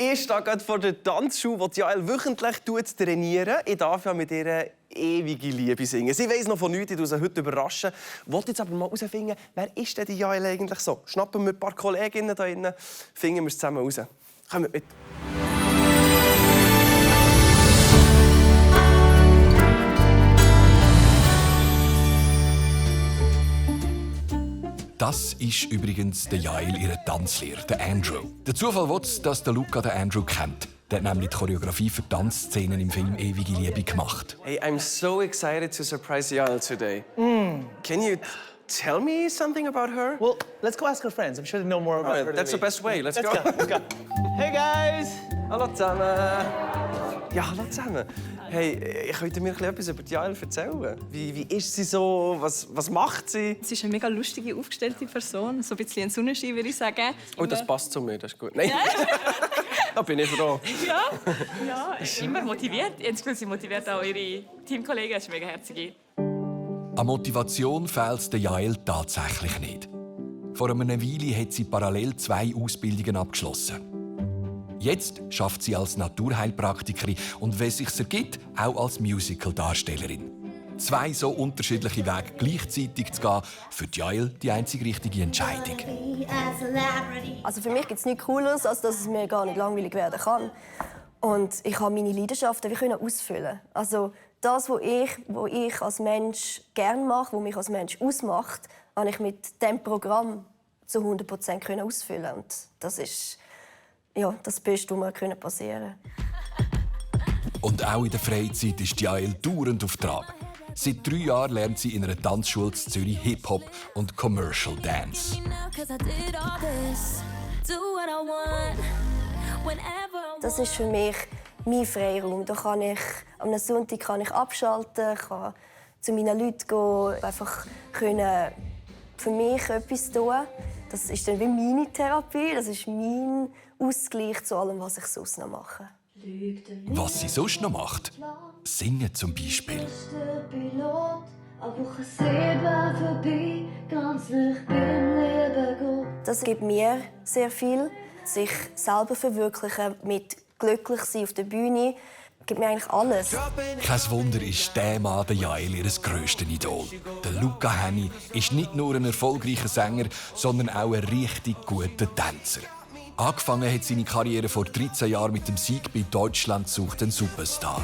Ich stehe gerade vor der Tanzschule, die Jael wöchentlich trainieren. Ich darf ja mit ihr ewige Liebe singen. Sie weiss noch von nichts, ich will sie heute überraschen. Ich wollte jetzt aber mal herausfinden, wer ist denn die Jael eigentlich so? Schnappen wir ein paar Kolleginnen hier drin, finden wir es zusammen raus. Kommt mit. Das ist übrigens der Jael, ihr Tanzlehrer, der Andrew. Der Zufall will, dass der Luca den Andrew kennt. Der hat nämlich die Choreografie für Tanzszenen im Film «Ewige Liebe» gemacht. Hey, I'm so excited to surprise Jael today. Can you tell me something about her? Well, let's go ask her friends. I'm sure they know more about her than That's the me. best way. Let's go. Let's go. Hey, guys! Hallo zusammen. Ja, hallo zusammen. Hey, könnt ihr mir etwas über die Jael erzählen? Wie ist sie so? Was macht sie? Sie ist eine mega lustige, aufgestellte Person. So ein bisschen ein Sonnenschein, würde ich sagen. Oh, das passt zu mir, das ist gut. Nein. Da bin ich froh. Ja, immer motiviert. Sie motiviert auch ihre Teamkollegen. Das ist mega herzig. An Motivation fehlt es der Jael tatsächlich nicht. Vor einer Weile hat sie parallel 2 Ausbildungen abgeschlossen. Jetzt schafft sie als Naturheilpraktikerin und, wenn es sich ergibt, auch als Musical-Darstellerin. 2 so unterschiedliche Wege gleichzeitig zu gehen, für die Jael die einzig richtige Entscheidung. Also für mich gibt es nichts Cooleres, als dass es mir gar nicht langweilig werden kann. Und ich habe meine Leidenschaften ausfüllen. Also das, was ich als Mensch gerne mache, was mich als Mensch ausmacht, habe ich mit diesem Programm zu 100% ausfüllen. Und das ist das Beste, was mir passieren konnte. Und auch in der Freizeit ist die Jael dauernd auf Trab. Seit 3 Jahren lernt sie in einer Tanzschule in Zürich Hip-Hop und Commercial Dance. Das ist für mich mein Freiraum. Da kann ich am Sonntag abschalten, kann zu meinen Leuten gehen, einfach für mich etwas tun. Das ist dann wie meine Therapie, das ist mein Ausgleich zu allem, was ich sonst noch mache. Was sie sonst noch macht? Singen zum Beispiel. Das gibt mir sehr viel. Sich selber verwirklichen, mit glücklich sein auf der Bühne, gibt mir eigentlich alles. Kein Wunder ist der Mann der Jael ihr grösstes Idol. Der Luca Henny ist nicht nur ein erfolgreicher Sänger, sondern auch ein richtig guter Tänzer. Angefangen hat seine Karriere vor 13 Jahren mit dem Sieg bei «Deutschland sucht den Superstar».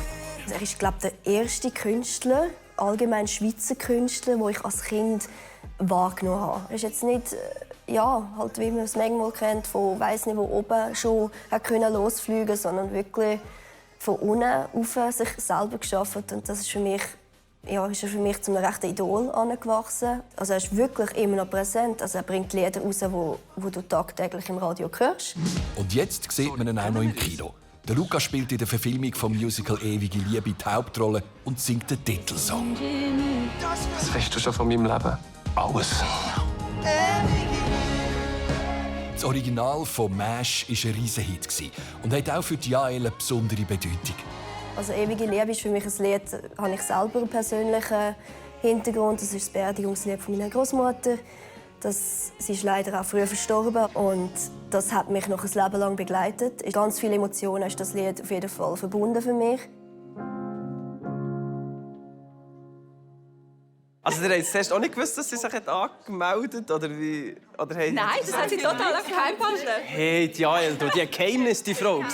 Er ist, glaube ich, der erste Künstler, allgemein Schweizer Künstler, den ich als Kind wahrgenommen habe. Er ist jetzt nicht, halt wie man es manchmal kennt, von weiss nicht wo oben schon losfliegen, sondern wirklich von unten auf sich selber geschaffen. Und das ist für mich, ist er für mich zu einem rechten Idol angewachsen. Also er ist wirklich immer noch präsent. Also er bringt Lieder raus, die du tagtäglich im Radio hörst. Und jetzt sieht man ihn auch noch im Kino. Der Luca spielt in der Verfilmung vom Musical «Ewige Liebe» die Hauptrolle und singt den Titelsong. Was weißt du schon von meinem Leben? Alles. Das Original von «MASH» war ein Riesenhit und hat auch für die Jael eine besondere Bedeutung. Also «Ewige Liebe» ist für mich ein Lied, habe ich selber einen persönlichen Hintergrund. Das ist das Beerdigungslied von meiner Großmutter. Sie ist leider auch früh verstorben und das hat mich noch ein Leben lang begleitet. In ganz viele Emotionen ist das Lied auf jeden Fall verbunden für mich. Also, ihr habt zuerst auch nicht gewusst, dass sie sich angemeldet hat? Oder wie? Oder Nein, das hat sie total geheim gehalten. Hey, die Jael, die Geheimnis, die Frau. Ja.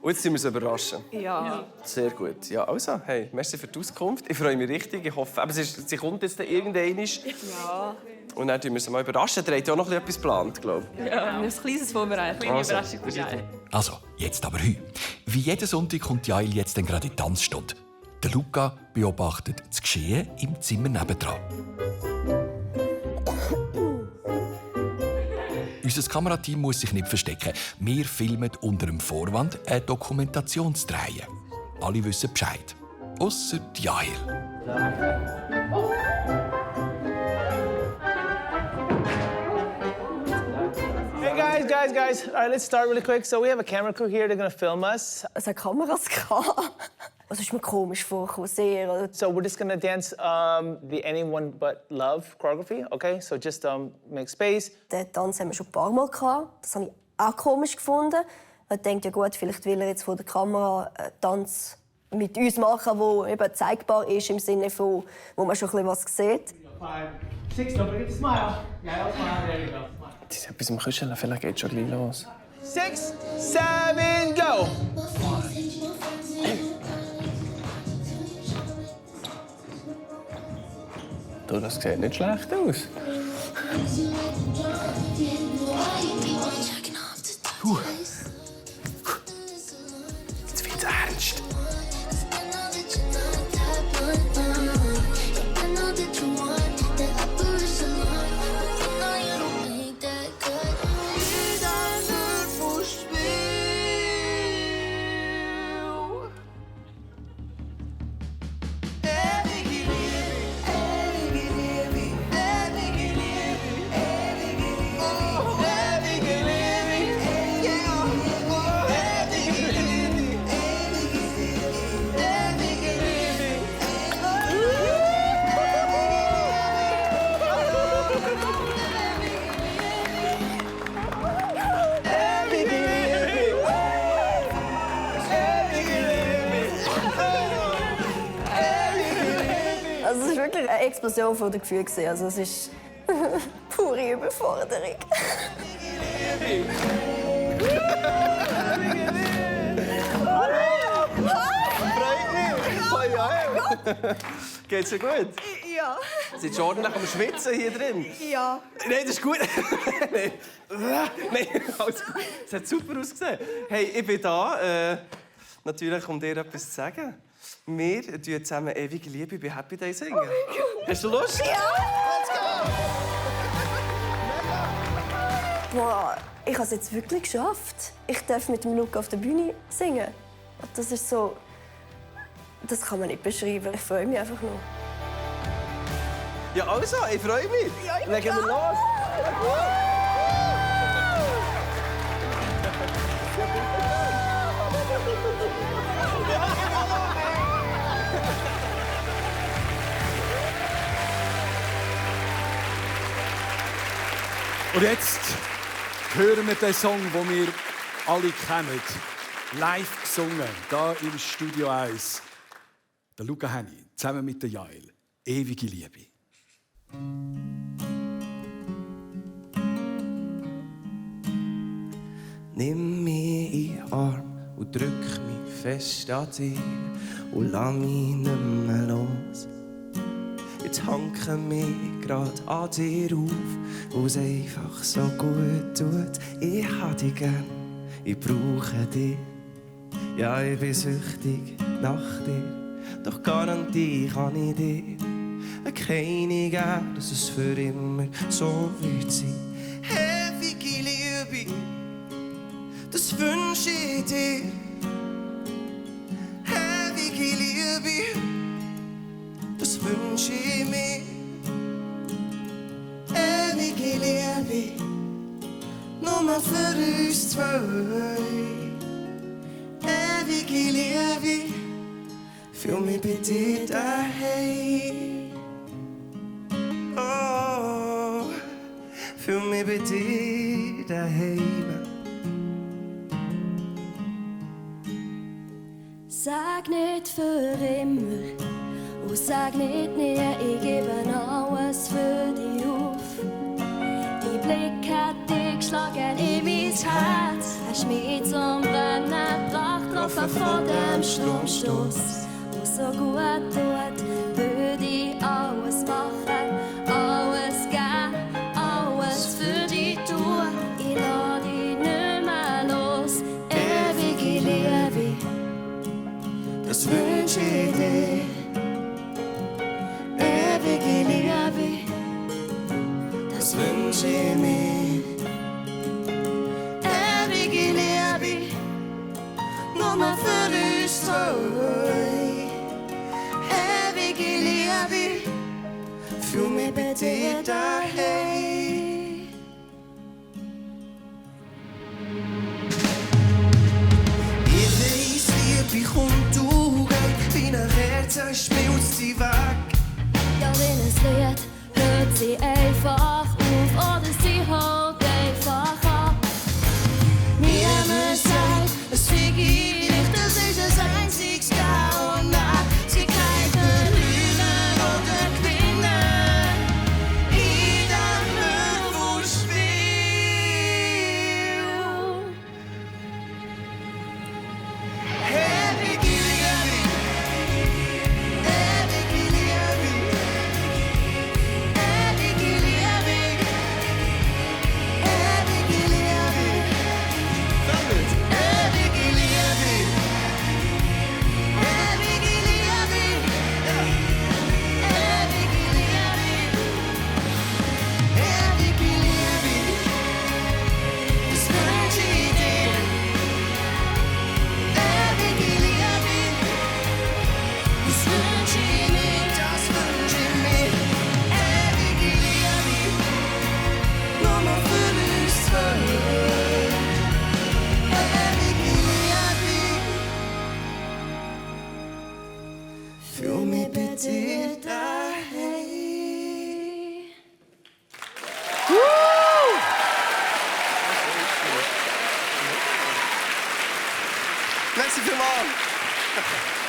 Und jetzt sind wir sie überraschen. Ja. Sehr gut. Ja, also, hey, merci für die Auskunft. Ich freue mich richtig. Ich hoffe, aber sie kommt jetzt irgendwann. Ja. Und dann tun wir sie mal überraschen. Der hat ja auch noch etwas geplant, glaube ich. Ja, ein kleines vorbereitet. Eine kleine Überraschung für dich. Also, jetzt aber heu. Wie jeden Sonntag kommt Jael jetzt dann gerade in die Tanzstunde. Der Luca beobachtet das Geschehen im Zimmer nebendran. Unser Kamerateam muss sich nicht verstecken. Wir filmen unter dem Vorwand, eine Dokumentation zu drehen. Alle wissen Bescheid. Ausser Jael. Hey guys. All right, let's start really quick. So we have a camera crew here. They're gonna film us. Es hat Kameras gehabt. Das ist mir komisch vorgekommen, sehr. So we're just gonna dance the Anyone But Love choreography. Okay, so just make space. Den Tanz haben wir schon ein paar Mal gehabt. Das habe ich auch komisch gefunden. Er denkt, ja gut, vielleicht will er jetzt vor der Kamera einen Tanz mit uns machen, der eben zeigbar ist, im Sinne von, wo man schon ein bisschen was sieht. 5, 6, don't forget to smile. Yeah, I'll smile. There you go. Smile. Die sind etwas am Küscheln, vielleicht geht es schon gleich los. 6, 7, go! Du, das sieht nicht schlecht aus. Jetzt wird's ernst. Also es war wirklich eine Explosion von den Gefühlen. Also es ist pure Überforderung. Geht's dir gut? Ja. Sind schon ordentlich am Schwitzen hier drin? Ja. Nein, das ist gut. Nein, alles gut. Es hat super ausgesehen. Hey, ich bin da, natürlich, um dir etwas zu sagen. Wir singen zusammen «Ewige Liebe» bei Happy Day singen. Hast du Lust? Ja! Wow, ich habe es jetzt wirklich geschafft. Ich darf mit dem Luca auf der Bühne singen. Das ist so... Das kann man nicht beschreiben. Ich freue mich einfach nur. Ja, also, ich freue mich. Ja, ich Legen wir los. Und jetzt hören wir den Song, den wir alle kennen. Live gesungen, hier im Studio 1. Der Luca Henny, zusammen mit der Jael. «Ewige Liebe». Nimm mich in den Arm und drück mich fest an dir und lass mich nicht mehr los. Jetzt hanke mich grad an dir auf, wo es einfach so gut tut. Ich hab dich gern, ich brauche dich. Ja, ich bin süchtig nach dir, doch Garantie kann ich dir keine geben, dass es für immer so wird sein. Ewige Liebe, das wünsche ich dir. Ewige Liebe, das wünsche ich mir. Ewige Liebe, nur für uns zwei. Ewige Liebe, fühl mich bei dir daheim. Oh, fühl mich bei dir daheim. Sag nicht für immer und sag nicht nie, ich gebe alles für dich auf. Dein Blick hat dich geschlagen in mein Herz, hast mich zum Brennen gebracht, getroffen von dem Sturmstoß. Und so gut tut, würde ich alles machen, alles geben, alles für dich tun. Ich lass dich nicht mehr los, ewige Liebe. Das wünsche ich dir. Ewige Liebe, das wünsche ich mir. Ewige Liebe, nur für uns zwei. Ewige Liebe, fühl mich bei dir daheim. Ich weiss, Liebe kommt und geht, wie ein Herzen schmilzt sie weg. Ja, wenn es wird, hört sie einfach auf oder sie holt einfach ab. Wir müssen Baby, did I hate? Merci vielmals.